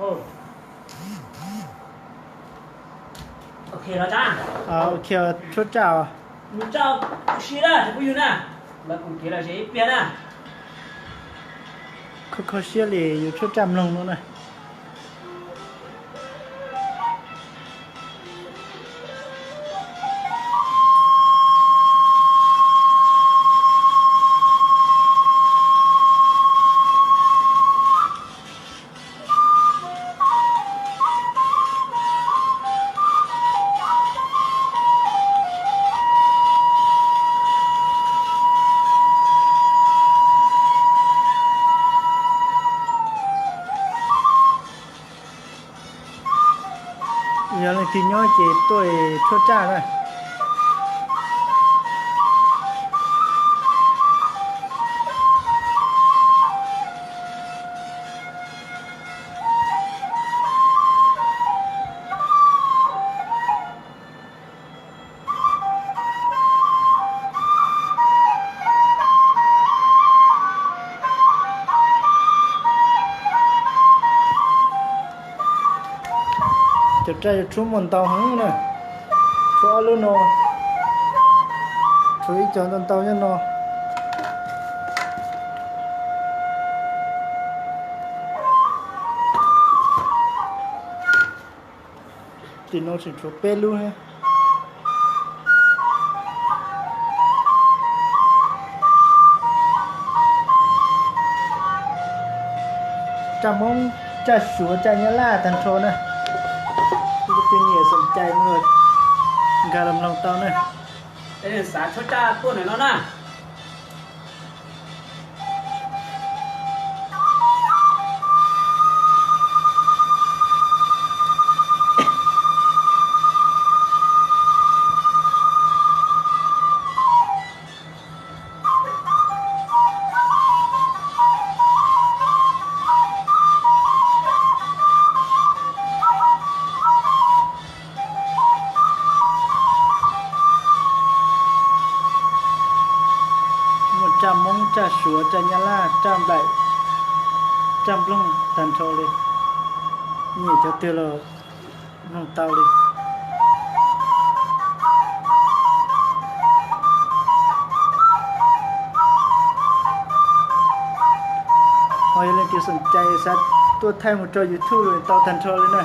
Ok, tshuab raj os. Mus tso kuv si na, kuv yug na. Lawv kuv kev lawm ces ib pliag na. Kho kho siab li yus tshuab raj mloog no na. Yog leej twg nyob ces tuaj tshuab raj na. Cov raj yuav tshuab muaj ntau heev na. Tshuab ob lub no, tshuab ib co ntau ntau nyob no. Tim no tseem tshuav peb lub. Raj Hmoob, raj Suav, raj Nyab Laj tag nrho na. Leej twg nyiam xoom cai no nkag los mloog tau na. Xav tshuab raj tuaj ntawm no na. Muaj raj Hmoob, raj Suav, raj Nyab Laj, raj Nplog, raj Nploog tag nrho li. Nyiam cov twg los mloog tau li. Ho yog leej twg xoom cai xav tuaj thaij mus rau YouTube los tau tag nrho li na.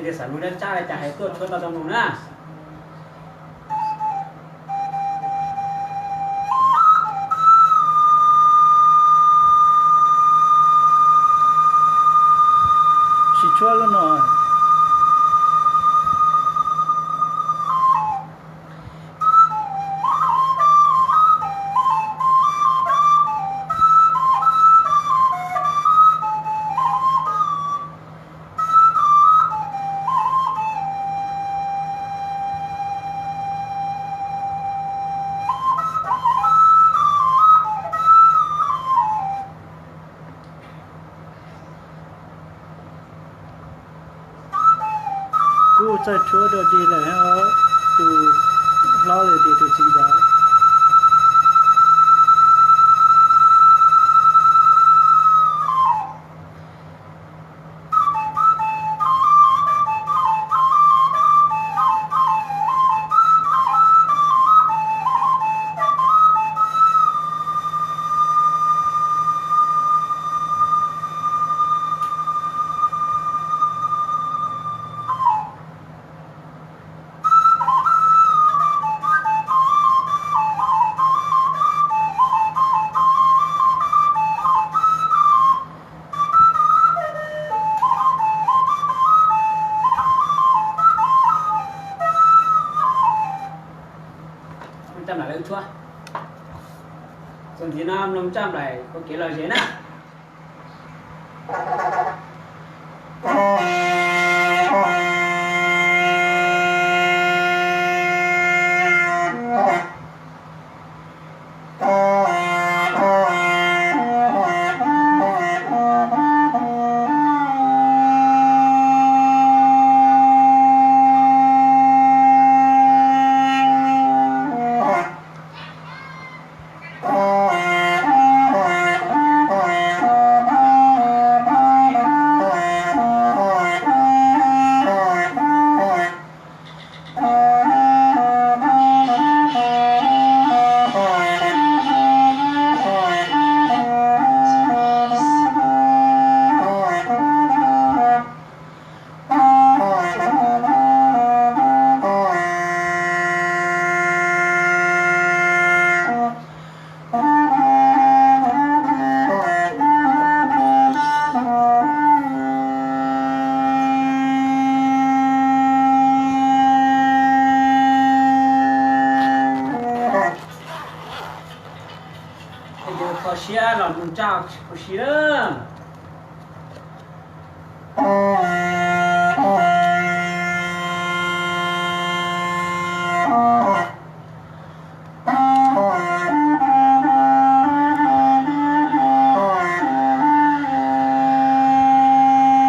Es xav mloog dab tsab li cas hais tuaj tshuab tau rau mus na. Tsis tshuab lub no. Kuj txawj tshuab dua dig lawm os, tus hlob lawm tias tus txiv ntxawm. tshuab. Txuas ntxiv no mloog Tsaj Nplaim ua kev lom zem na. Kho siab los mloog Tsaj ua si na.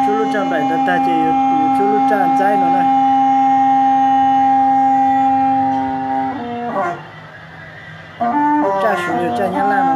Tshuab lub Tsaj Nplaim tag tag ces yuav tshuab lub Tsaj Ntxaib no na. Lub Tsaj Suav, Tsaj Nyab Laj no.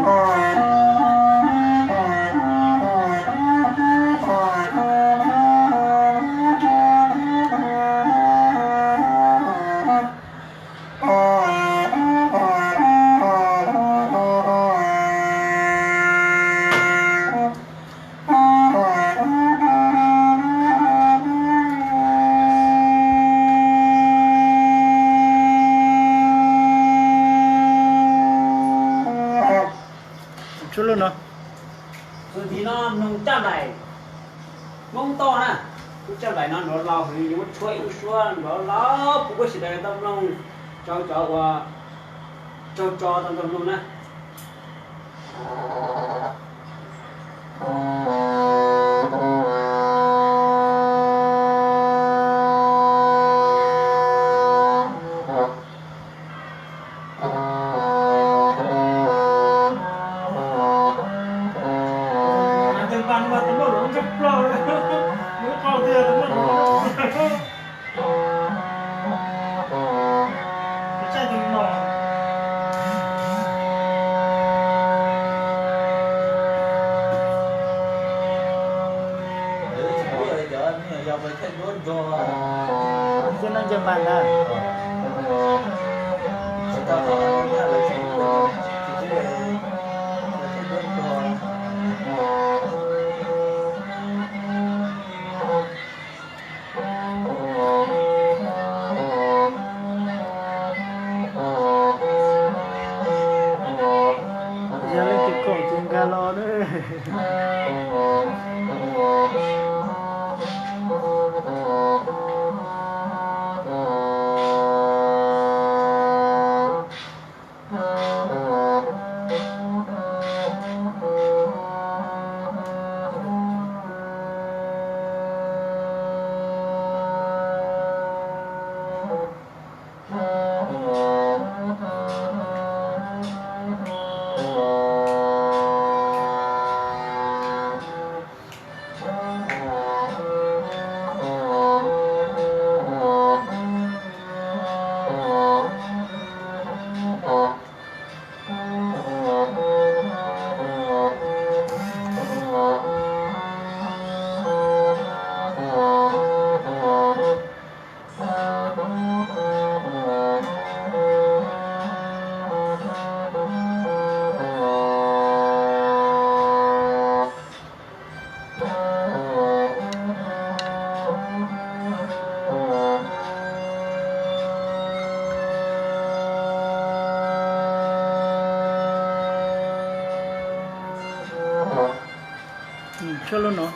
Tshuab lub no. Txuas ntxiv no mloog Tsaj Nplaim Hmoob Toj na. Lub Tsaj Nplaim no nrov laus heev, yuav muab tshuab ib lub suab nrov laus, puab sawv daws tau mloog, rau cov uas raug tso tau tau mloog na. Yog leej twg koom ces nkag los na. Tshuab lub no.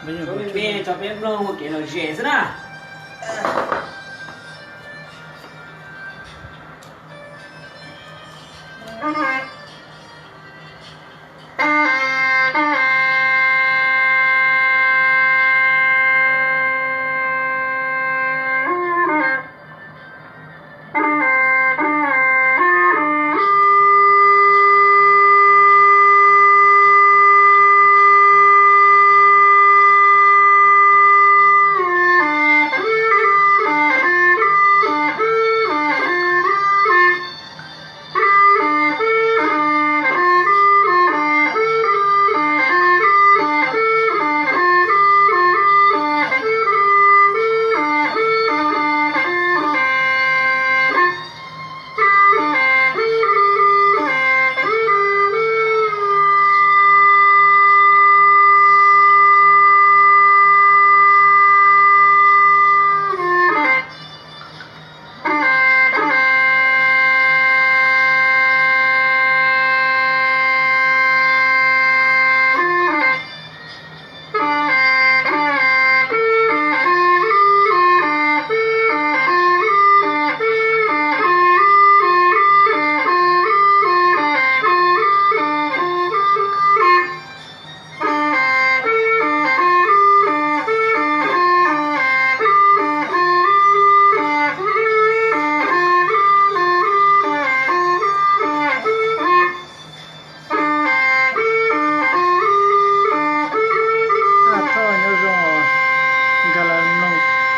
Tshuab me me tso peb mloog ua kev lom zem xwb na.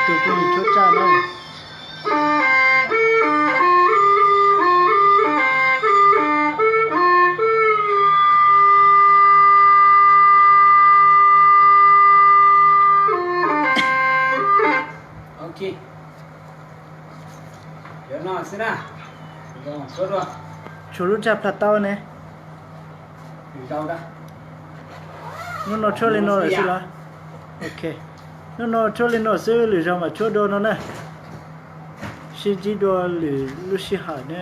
Tus phooj ywg tshuab tsaj na. Tshuav lub tsaj plhav taub ne. Hnub no tshuab li no lawm xwb los? Ok. Hnub no tshuab li no xwb, lwm zaug mam tshuab dua no na. Sib ntsib dua lwm lub sij hawm na.